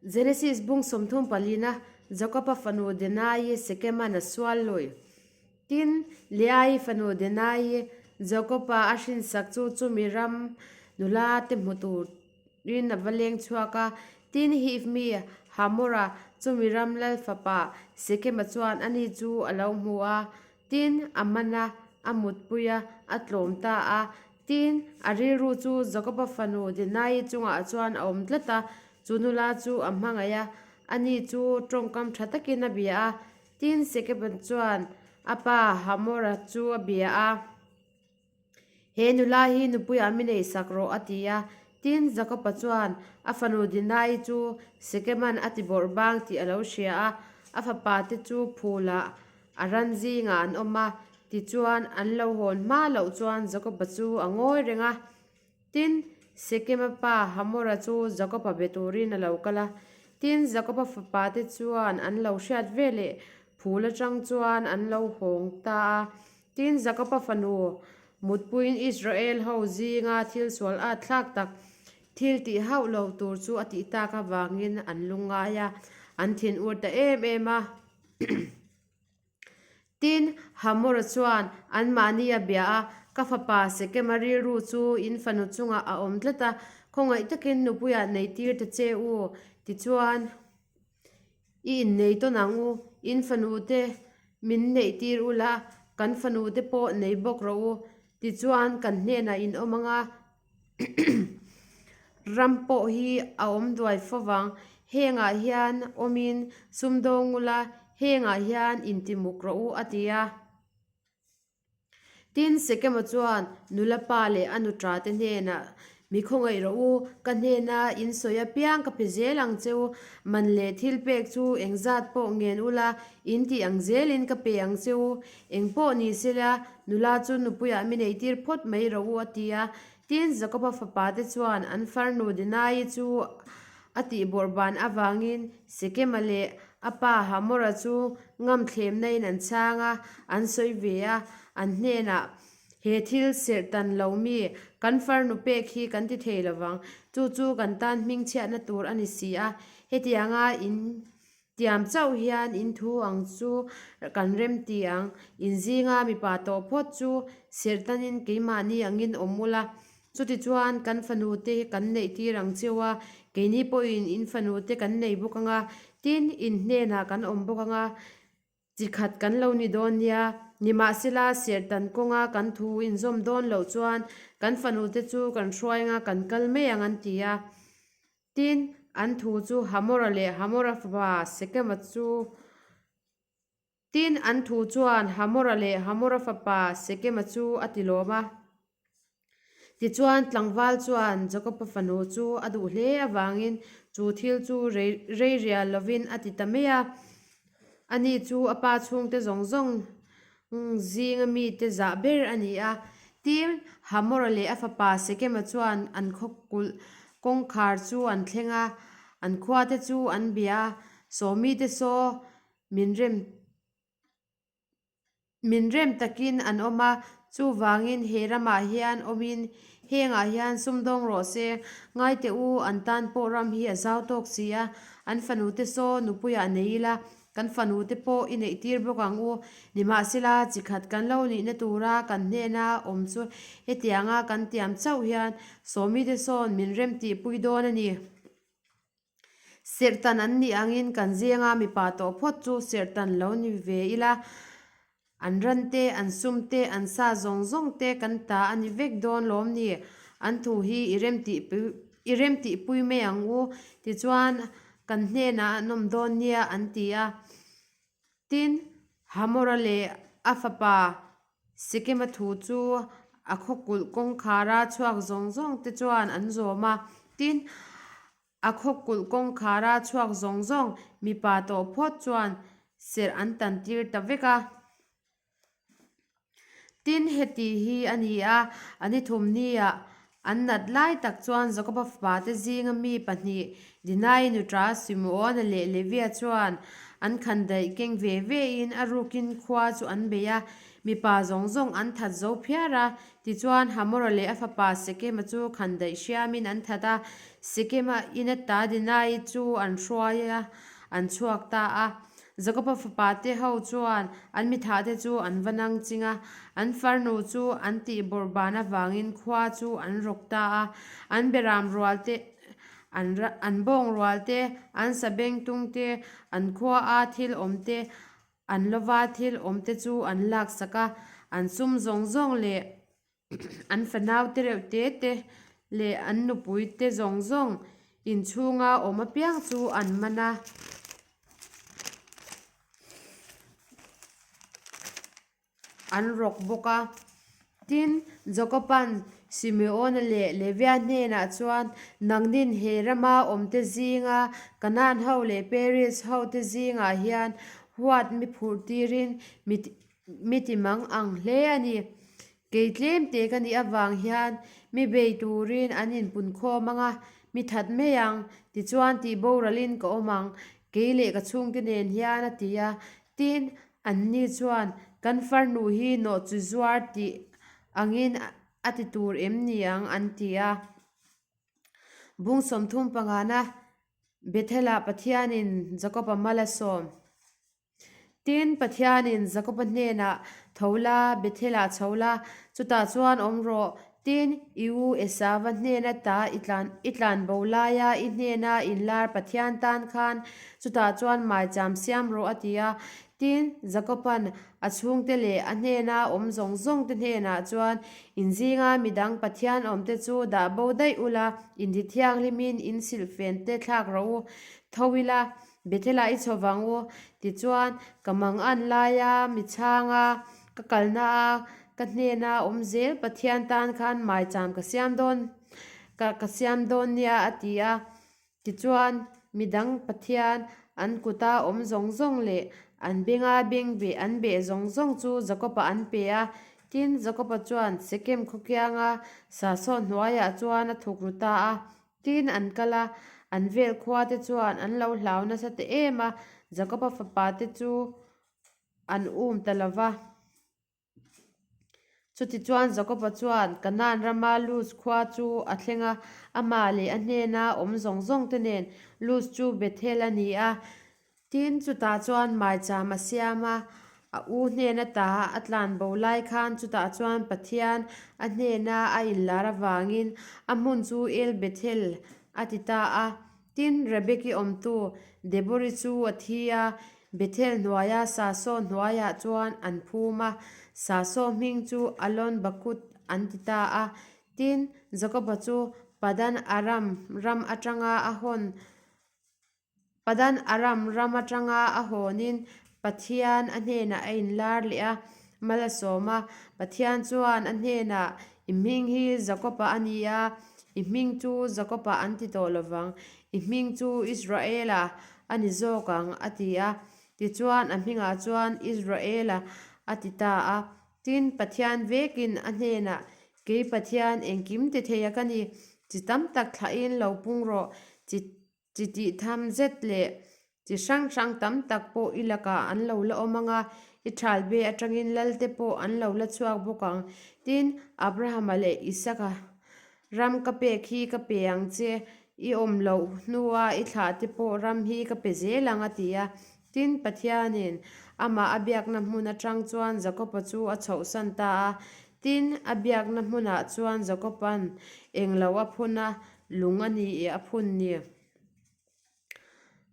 Genesis bung 30 palina Jakoba fanu Dinai Sekeman a sual lui. Tin, Leai fanu Dinai Jakoba a hrinsak chu chumi ram nula te hmu turin a va leng chhuak a. Tin, Hiv mi Hamora chumi ram lal fapa Sekema chuan ani chu a lo hmu a. Tin, a man a, a mutpui a, a tlawm ta a. Tin, a rilru chu Jakoba fanu Dinai chungah chuan a awm tlat a, chu nula chu a hmangaih a, ani chu tawngkam tha takin a bia a. Tin, Sekeban chuan a pa Hamora chu a bia a, He nula hi nupuiah mi neih sak rawh, a ti a. Tin, Jakoba chuan a fanu Dinai chu Sekeman a ti bawrh bang tih a lo hria a, a fapa te chu phulah A ran zingah an awm a, tichuan an lo hawn hma loh chuan Jakoba chu a ngawi reng a. Tin, Sekema pa Hamora chu Jakoba be turin a lo kal a. Tin, Jakoba fapa te chuan an lo hriat veleh phul atang chuan an lo hawng ta a. Tin, Jakoba fanu mutpuiin Israel ho zinga thil sual at thlak tak thil tih hauh lo tur chu a tih tak avangin an lungngai a, an thinur ta em em a. Tin, Hamora chuan anmahni a bia a, Ka fapa Sekema rilru chu in fanu chungah a awm tlat a, khawngaih takin nupuiah neitir ta che u, tichuan i innei tawn ang u, in fanute min neihtir ula, kan fanute pawh nei bawk rawh u, tichuan kan hnenah in awm ang a. Ram pawh hi a awm duai fo vang. Hengah hian awmin sumdawng ula, hengah hian intimuk rawh u, a ti a. Tin, Sekema chuan nula pa leh a nuṭa te hnenah, Mi khawngaih rawh u, ka hnena in sawi apiang ka pe zel ang che u, man leh thil pek chu engzat pawh ngen ula, in tih ang zelin ka pe ang che u. Eng pawh ni sela, nula chu nupuiah mi neitir phawt mai rawh u, a ti a. Tin, Jakoba fapate chuan an farnu Dinai chu a tihbawrh ban avangin Sekema leh a pa Hamora chu ngamthlemnain an chhang a, an sawi ve a, an hnenah, He thil serh tan lo mi, kan farnu pek hi kan ti thei lovang, chu chu kan tan hmingchhiatna tur a ni si a, hetianga in Tiam chauh hian in thu ang chu kan rem ti ang. In zinga mipa tawh phawt chu serhtanin keimahni angin awm ula, chutichuan kan fanute kan neih tir ang cheu a, keini pawhin in fanute kan nei bawk ang a, tin, in hnenah kan awm bawk ang a, chi khat kan lo ni dawn nia. Nimahsela, serhtan kawnga kan thu inzawm dawn loh chuan kan fanute chu kan hruai anga kan kal mai ang an ti a. Tin, an thu chu Hamora leh Hamora fapa Sekema chu Tin, an thu chuan Hamora leh Hamora fapa Sekema chu a ti lawm a. Tichuan, tlangval chuan Jakoba fanu chu a duh hle avangin chu thil chu rei rei rial lovin a ti ta mai a. Ani chu a pa chhungte zawng zawng zinga mite zah ber a ni a. Tin, Hamora leh a fapa Sekema chuan an khaw kulh kawngkhar chu an thleng a, an khuate chu an bia a, Sawmite saw min rem Min rem takin an awm a, chuvangin he ramah hian awmin hengah hian sumdawng rawh se. Ngai teh u, an tan pawh ram hi a zau tawk si a, an fanute saw nupuiah nei ila, kan fanute pawh i neih tir bawk ang u. Nimahsela, chi khat kan lo nihna tura kan hnena awm chu hetianga kan tiam chauh hian Sawmite sawn min remtihpui dawn a ni. Serhtan an nih angin kan zinga mipa tawh phawt chu serhtan lo ni ve ila, an ran te, an sum te, an sa zawng zawng te kan ta a ni vek dawn lawm ni? An thu hi i remtih i remtihpui mai ang u, tichuan kan hnenah an awm dawn nia an ti a. Tin, Hamora leh a fapa Sekema thu chu a khawkulh kawngkhara chhuak zawng zawng te chuan an zawm a. Tin, a khawkulh kawngkhara chhuak zawng zawng mipa tawh phawt chuan serh an tan tir ta vek a. Tin, heti hi a ni a, a ni thumniah an nat lai tak chuan Jakoba fapate zinga mi pahnih, Dinai nuṭa Simeona leh Levia chuan An khandaih keng ve ve in a rukin khua chu an bei a, mipa zawng zawng an that zo phiar a. Tichuan, Hamora leh a fapa Sekema chu khandaih hriamin an that a, Sekema ina ta Dinai chu an hruai a, an chhuak ta a. Jakoba fapa te ho chuan an mithahte chu an va nang ching a, an farnu chu an tih bawrhban avangin khua chu an rawk ta a, an beram rual te, an an bawng rual te, an sabengtung te, an khua a thil awm te, an lova thil awm te chu an laksak a, an sum zawng zawng leh an fanau te reuh te te leh an nupui te zawng zawng inchhunga awm apiang chu an man a. An rawk bawk a. Tin, Jakoban Simeona leh Levia hnenah chuan, Nangnin he rama awmte zinga Kanaan ho leh Peris hote zingah hian huat mi phurh tirin Mi ti mang ang hle a ni. Kei tlem te ka nih avang hian mi bei turin an inpunkhawm ang a, mi that mai ang, tichuan tih boralin ka awm ang, kei leh ka chhungte nen hian a ti a. Tin, anni chuan kan farnu hi nawhchi zuar tih angin a ti tur em ni ang an ti a. Bung 30 pangana Bethel-ah Pathianin Jakob-a mal a sawm. Tin, Pathianin Jakoba hnenah, Tho la, Bethel-ah chho la, chutah chuan awm rawh. Tin, i u Esava hnena ta i tlan i tlan bo laia i hnena inlar Pathian tan khan chutah chuan maicham siam rawh, a ti a. Tin, Jakoba'n a chhungte leh a hnena awm zawng zawngte hnenah chuan, In zinga midang Pathian awmte chu dah bo daih ula, inti thianghlimin in silhfente thlak rawh u, tho ila, Bethel-ah i chho vang u, tichuan ka mang an laia mi chhanga ka kalna a ka hnena awm zel Pathian tan khan maicham ka siam dawn ka ka siam dawn nia a ti a. Tichuan midang Pathian an kuta awm zawng zawng leh an benga beng beh an beh zawng zawng chu Jakob-a an pe a. Tin, Jakob-a chuan Sekem khawkianga sahsaw hnuaiah chuan a thuk ru ta a. Tin, an kal a, an vel khua te chuan an lo hlau nasa ta em a, Jakoba fapa te chu an um ta lo va. Chutichuan Jakoba chuan Kanaan rama Luz khua chu a thleng a, amah leh a hnena awm zawng zawng te nen Luz chu Bethel a ni a. Tin, chutah chuan maicham a siam a, a u hnen ata a tlan bo lai khan chutah chuan Pathian a hnena a inlar avangin a hmun chu El Bethel a ti ta a. Tin, Rebeki awmtu Debori chu a thi a, Bethel hnuaia Sasaw hnuaiah chuan an phum a, Sasaw hming chu Alon Bakuth an ti ta a. Tin, Jakoba chu Padan Aram ram atanga a hawn Padan Aram ram atanga a hawnin Pathian a hnenah a inlar leh a, mal a sawm a. Pathian chuan a hnenah, I hming hi Jakob-a a ni a, i hming chu Jakob-a an ti tawh lovang, i hming chu Israel-a a ni zawk ang, a ti a. Tichuan a hmingah chuan Israel-a a ti ta a. Tin, Pathian vekin a hnenah, Kei Pathian engkim ti theia ka ni, chi tam tak thlahin lo pung rawh, chi Chi tih tham zet leh chi hrang hrang tam tak pawh i lakah an lo la awm ang a, i thal be atangin lalte pawh an lo la chhuak bawk ang. Tin, Abrahama leh Isaka ram ka pek hi ka pe ang che, i awm loh hnua i thlahte pawh ram hi ka pe zel ang a ti a. Tin, Pathianin amah a biakna hmun atang chuan Jakoba chu a chhohsan ta a. Tin, a biakna hmunah chuan Jakoba'n englo a phun a, lung a ni i a phun ni.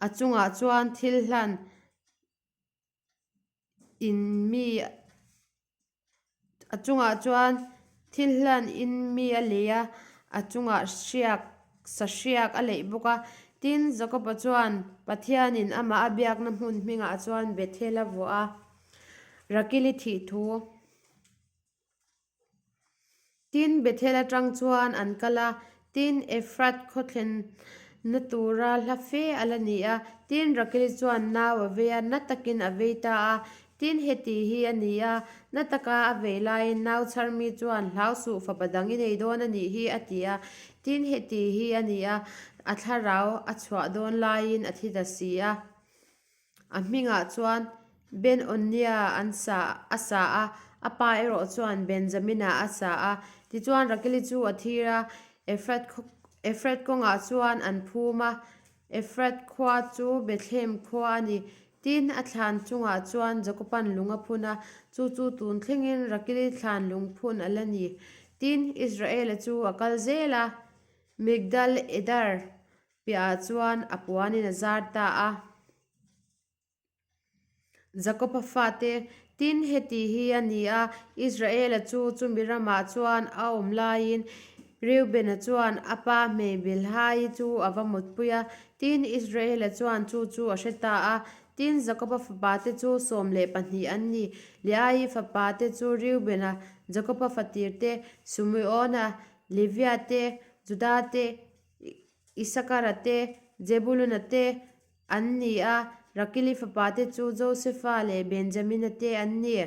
A chungah chuan thil hlan in mi a chungah chuan thil hlan in mi a lei a, a chungah hriak sahriak a leih bawk a. Tin, Jakoba chuan Pathianin amah a biakna hmun hmingah chuan Bethel a vuah a, Rakili thih thu. Tin, Bethel atang chuan an kal a, tin, Ephrath khaw thlenna tura hla fe a la ni a. Tin, Rakeli chuan nau a vei a, na takin a vei ta a. Tin, heti hi a ni a, na taka a vei laiin nau chharmi chuan, Hlau suh, fapa dang i nei dawn a nih hi, a ti a. Tin, heti hi a ni a, a thlarau a chhuah dawn laiin a thi ta si a. A hmingah chuan Ben-Onia an sa a sa a, a pa erawh chuan Benjamina a sa a. Tichuan Rakeli chu a thir a, Efrat Efrat kawngah chuan an phum a. Efrat khua chu Bethlehem khua a ni. Tin, a thlan chungah chuan Jakoban lung a phun a, chu chu tun thlengin Rakeli thlan lung phun a la ni. Tin, Israela chu a kal zel a, Migdal Edar piahah chuan a puanin a zar ta a. Jakoba fate, Tin, heti hi a ni a, Israela chu chumi ramah chuan a awm laiin Reubena chuan a pa hmei Bilhai chu a va mutpui a. Tin, Israela chuan chu chu a hre ta a. Tin, Jakoba fapate chu 12 an ni. Leaii fapate chu Reubena, Jakoba fatirte, Simeona, Levia te, Juda te, Isakara te, Jebuluna te an ni a, Rakili fapate chu Josefa leh Benjamina te an ni.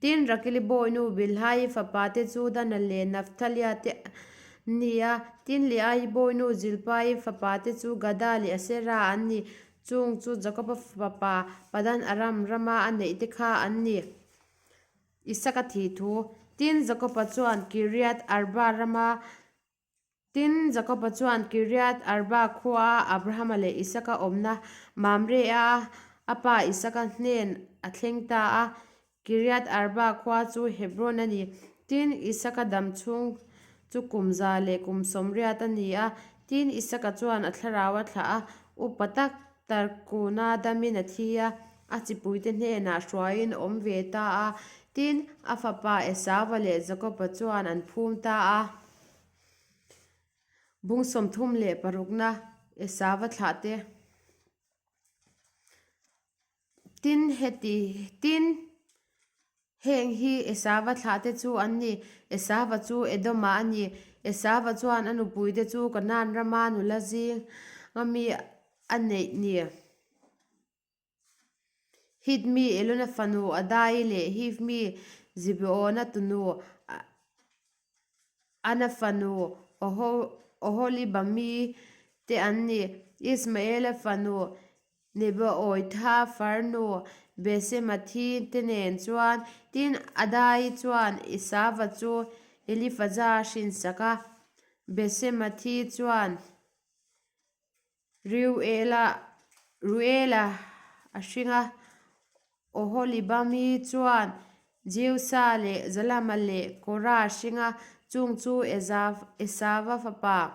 Tin, Rakili bawinu Bilhai fapate chu Dana leh Nafthalia te an ni a, tin, Leai bawinu Zilpai fapate chu Gada leh Asera an ni. Chung chu Jakoba fapa Padan Aram rama a neih te kha an ni. Isaka thih thu. Tin, Jakoba chuan Kiriath Arba rama Tin, Jakoba chuan Kiriath Arba khuaa Abrahama leh Isaka awmna Mamre-a a pa Isaka hnen a thleng ta a. Kiriath Arba khua chu Hebron a ni. Tin, Isaka dam chhung chu kum 180 a ni a. Tin, Isaka chuan a thlarau a thlah a, upa tak Tarkuna damin a thi a, a chipuite hnenah hruaiin a awm ve ta a. Tin, a fapa Esauva leh Jakoba chuan an phum ta a. Bung 36na Esauva thlah te. Tin, heti, tin, heng hi Esauva thlah te chu an ni. Esauva chu Edoma a ni. Esauva chuan a nupuite chu Kanaan rama nula zinga mi a neih ni. Hit mi Elona fanu Adai leh Hiv mi Zibeona tunu Ana fanu Oholibami te an ni. Ismaela fanu Nebaoitha farnu Besemathi te nen chuan tin Adai chuan Esava chu Elifaza a hrinsak a, Besemathi chuan Reuela Ruela a hring a, Oholibami chuan Jeusa leh Zalama leh Kora a hring a, chung chu Esava fapa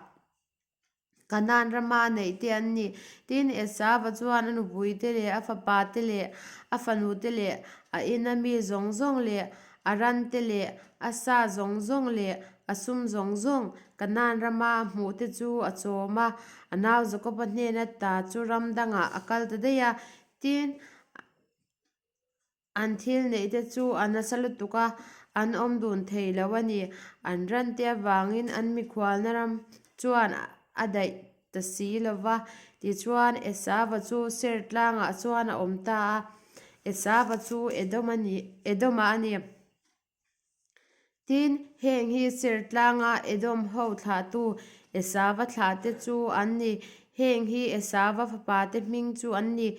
Kanaan rama a neih te an ni. Tin, Esava chuan a nupuite leh a fapate leh a fanute leh a ina mi zawng zawng leh a rante leh a sa zawng zawng leh a sum zawng zawng Kanaan rama a hmuh te chu a chawm a, a nau Jakoba hnena ta chu ram dangah a kal ta daih a. Tin, an thil neih te chu a nasa lutuk a, an awm dun thei lo a ni. An ran te avangin an mikhualna ram chuan a daih ta si lo va. Tichuan, Esava chu Ser tlangah chuan a awm ta a, Esava chu Edom a ni, Edoma a ni. Tin, heng hi Sertlanga Edom ho thlahtu Esava thlahte chu an ni. Heng hi Esava fapate hming chu an ni,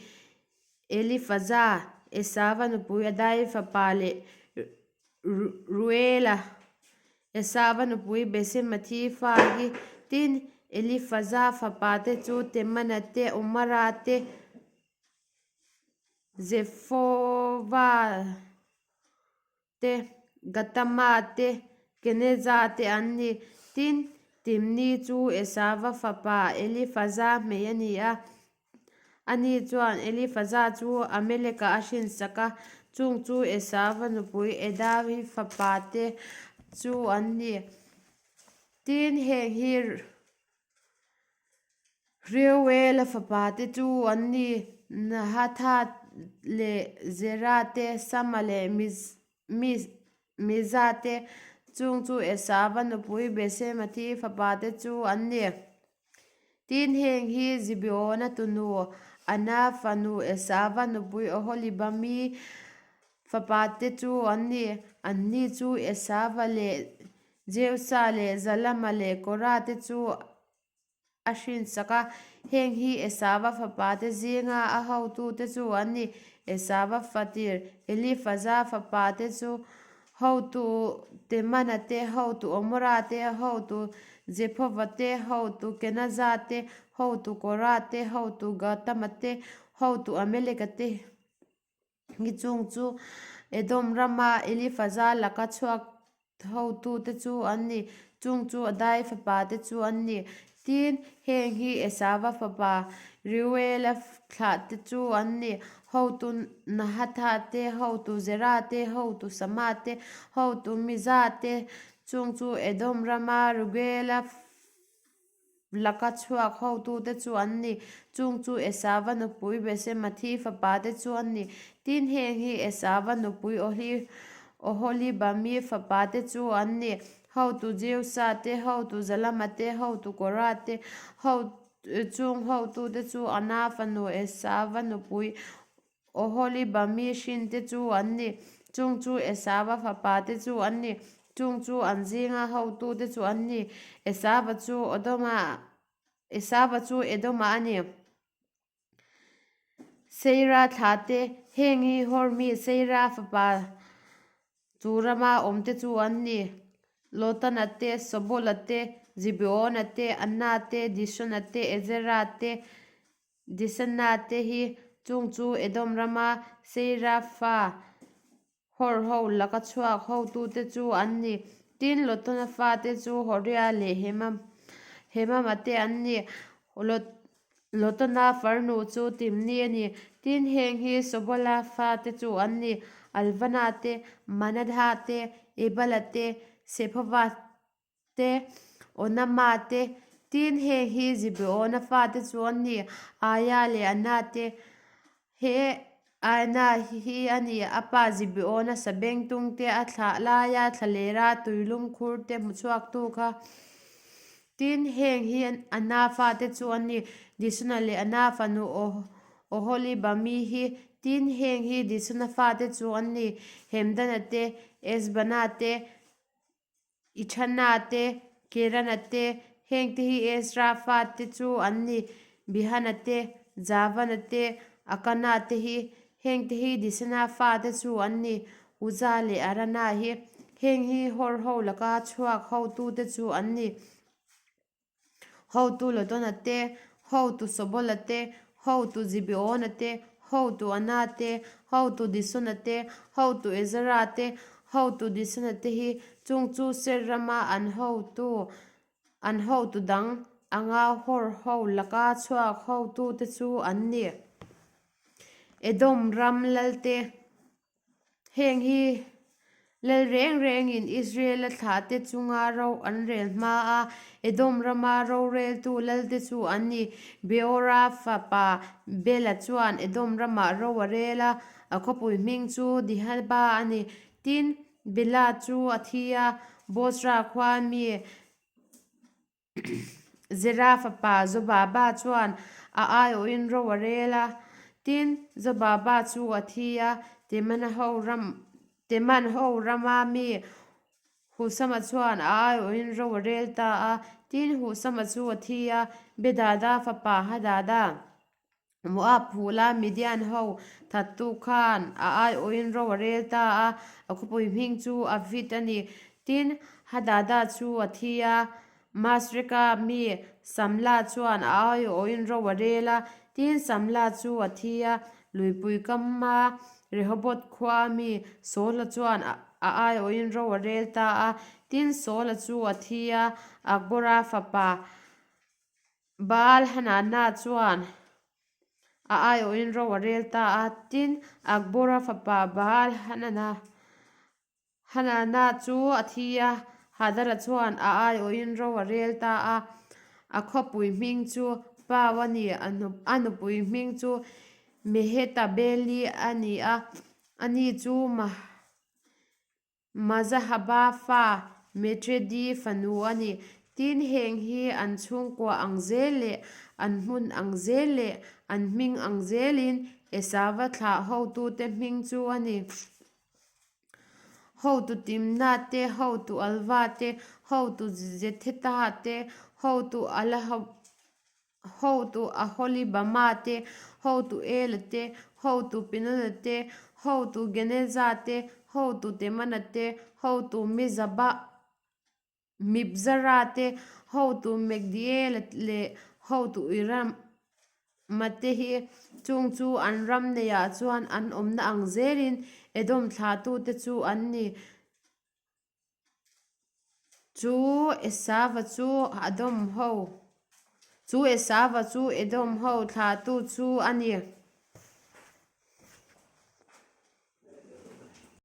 Elifaza, Esava nupui Adai fapa leh Ruela, Esava nupui Besemathi fa hi. Tin, Elifaza fapate chu Temana te, Omara te, Zephova te, Gatama te, Keneza te an ni. Tin, Timni chu Esava fapa Elifaza hmei a ni a. Ani chuan Elifaza chu Ameleka a hrinsak a, chung chu Esava nupui Edavi fapa te chu an ni. Tin, heng hi Reuela fapa te chu an ni, Nahatha leh Zera te, Sama leh Miza te, chung chu Esava nupui Besemathi fapa te chu an ni. Tin, heng hi Zibeona tunu Ana fanu Esava nupui Oholibami fapa te chu an ni. Anni chu Esava leh Jeusa leh Zalama leh Kora te chu. a hrinsak a. Heng hi Esava fapate zinga a hotute chu an ni. Esava fatir Elifaza fapate chu hotu Temana te, hotu Omora te, hotu Zephova te, hotu Kenaza te, hotu Kora te, hotu Gatama te, hotu Ameleka te hi chung chu Edom rama Elifaza laka chhuak Hotute chu an ni, chung chu Adai fapa te chu an ni. Tin, heng hi Esava fapa Reuela thlah te chu an ni, hotu Nahatha te, hotu Zera te, hotu Sama te, hotu Miza te, chung chu Edom rama Reuela Laka chhuak hotute chu an ni. Chung chu Esava nupui Besemathi fapate chu an ni. Tin, heng hi Esava nupui Oholibami fapate chu an ni, Hotu Jeusa te, hotu Zalama te, hotu Kora te, chung hotute chu Ana fanu Esava nupui Oholibami hrinte chu an ni. Chung chu Esava fapate chu an ni. Chung chu an zinga hotute chu an ni. Esava chu Odoma, Esava chu Edoma a ni. Seira thlate, heng hi Hormi Seira fapa chu rama awmte chu an ni. Lotana te, Sobola te, Zibeona te, Ana te, Dishona te, Ezera te, Disana te hi chung chu Edom rama Seira fa Hor ho laka chhuak hotute chu an ni. Tin, Lotana fate chu Horia leh Hemama te an ni. Lotana farnu chu Timni a ni. Tin, heng hi Sobola fate chu an ni, Alvana te, Manadha te, Ebala te, Sephova te, Onama te, tin heng hi Zibeona fate chu an ni, Aia leh Ana te. He Ana hi a ni, a pa Zibeona sabengtung te a thlah laia thlalera tuilum khur te hmu chhuaktu kha. Tin, heng hi Ana fate chu an ni, Disona leh Ana fanu Oholibami hi. Tin, heng hi Disona fate chu an ni, Hemdana te, Esbana te, Ithana te, Kerana te, hengte hi Ezra fate chu an ni, Bihana te, Javana te, Akana te hi, hengte hi Disana fate chu an ni, Uza leh Arana hi, heng hi Hor ho laka chhuak hotute chu an ni. Hotu Lotona te, hotu Sobola te, hotu Zibeona te, hotu Ana te, hotu Disona te, hotu Ezara te, hotu Disana te hi chung chu Ser rama an hotu an hotu dang anga Hor ho laka chhuak hotute chu an ni. Edom ram lalte. Heng hi lal reng rengin Israela thlahte chunga ro an rel hma a, Edom rama roreltu lalte chu an ni. Beora fapa Bela chuan Edom ramah ro a rel a, a khawpui hming chu Dihaba a ni. Tin, Bela chu a thi a, Bozra khua mi Zera fapa Zobaba chuan a aiawhin ro a rel a, tin, Zobaba chu a thi a, Temana ho ram Teman ho rama mi Husama chuan a aiawhin ro a rel ta a, tin, Husama chu a thi a, Bedada fapa Hadada. Moab phula Midian ho thattu khan a aiawhin ro a rel ta a, a khawpui hming chu Avit a ni. Tin, Hadada chu a thi a, Masreka mi Samla chuan a aiawhin ro a rel a. Tin, Samla chu a thi a, luipui kama Rehoboth khua mi Saula chuan a aiawhin ro a rel ta a. Tin, Saula chu a thi a, Akbora fapa Baal Hanana chuan a aiawhin ro a rel ta a, tin, Akbora fapa Baal Hanana Hanana chu a thi a, Hadara chuan a aiawhin ro a rel ta a, a khawpui hming chu Pau a ni, a nupui hming chu Mehetabeli a ni a, ani chu Mazahaba fa Metredi fanu a ni. Tin, heng hi an chhungkua ang zel leh an hmun ang zel leh an hming ang zelin Esava thlah hotute hming chu a ni. Hotu Timna te, hotu Alva te, hotu Zetheta te, hotu Hotu Aholibama te, hotu Ela te, hotu Pinona te, hotu Geneza te, hotu Temana te, hotu Mizaba, Mibzara te, hotu Megdiela leh hotu Irama te hi chung chu an ram neiah chuan an awmna ang zelin Edom thlahtute chu an ni. Chu Esava chu Adom ho Chu Esava chu Edom ho thlahtu chu a ni.